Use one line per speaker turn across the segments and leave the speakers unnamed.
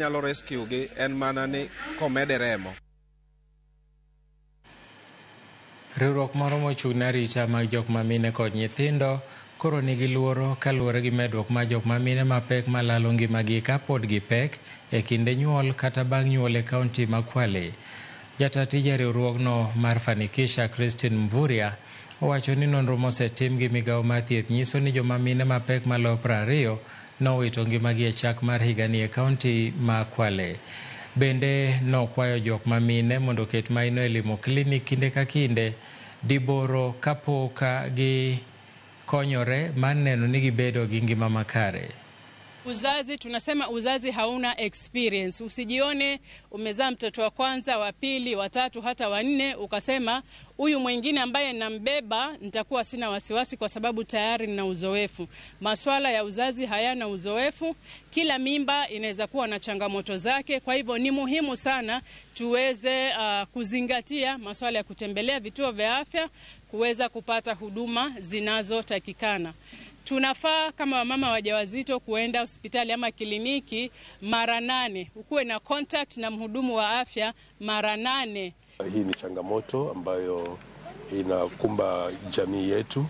Nyalo rescue gi en mana ni komede remo.
Riwruok moro mochung' ne arita mag jok mamine kod nyithindo koro nigi luoro kaluwore gi medruok mar jok mamine mapek malalo ngimagi kapod gipek e kinde nyuol kata bang' nyuol e kaunti ma Kwale. Jata tije riwruogno mar Fanikisha Christine Mvurya owacho ni nonro mosetim gi migawo mar thieth nyiso ni joma mine mapek maloyo 20 nowito ngimagi e chak mar higani e kaunti ma Kwale. Bende nokwayo jok mamine mondo oket maino e limo klinik kinde ka kinde diboro kapok gikonyore mar neno ni gibedo gi ngima makare.
Uzazi, tunasema uzazi hauna experience. Usijione umezaa mtoto wa kwanza, wa pili, wa tatu, hata wa nne ukasema huyu mwingine ambaye nambeba nitakuwa sina wasiwasi kwa sababu tayari nina uzoefu. Maswala ya uzazi hayana uzoefu. Kila mimba inaweza kuwa na changamoto zake. Kwa hivyo ni muhimu sana tuweze kuzingatia maswala ya kutembelea vituo vya afya kuweza kupata huduma zinazotakikana. Tunafaa kama wamama wajawazito kuenda hospitali ama kliniki mara 8, ukuwe na contact na mhudumu wa afya mara 8.
Hii ni changamoto ambayo inakumba jamii yetu,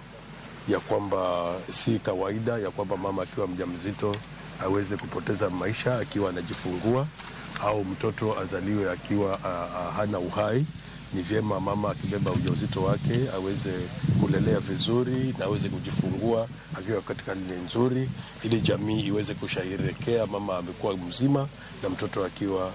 ya kwamba si kawaida ya kwamba mama akiwa mjamzito aweze kupoteza maisha akiwa anajifungua au mtoto azaliwe akiwa hana uhai. Ni vyema mama akibeba ujauzito wake aweze kulelea vizuri na aweze kujifungua akiwa katika hali nzuri, ili jamii iweze kusherehekea mama amekuwa mzima na mtoto akiwa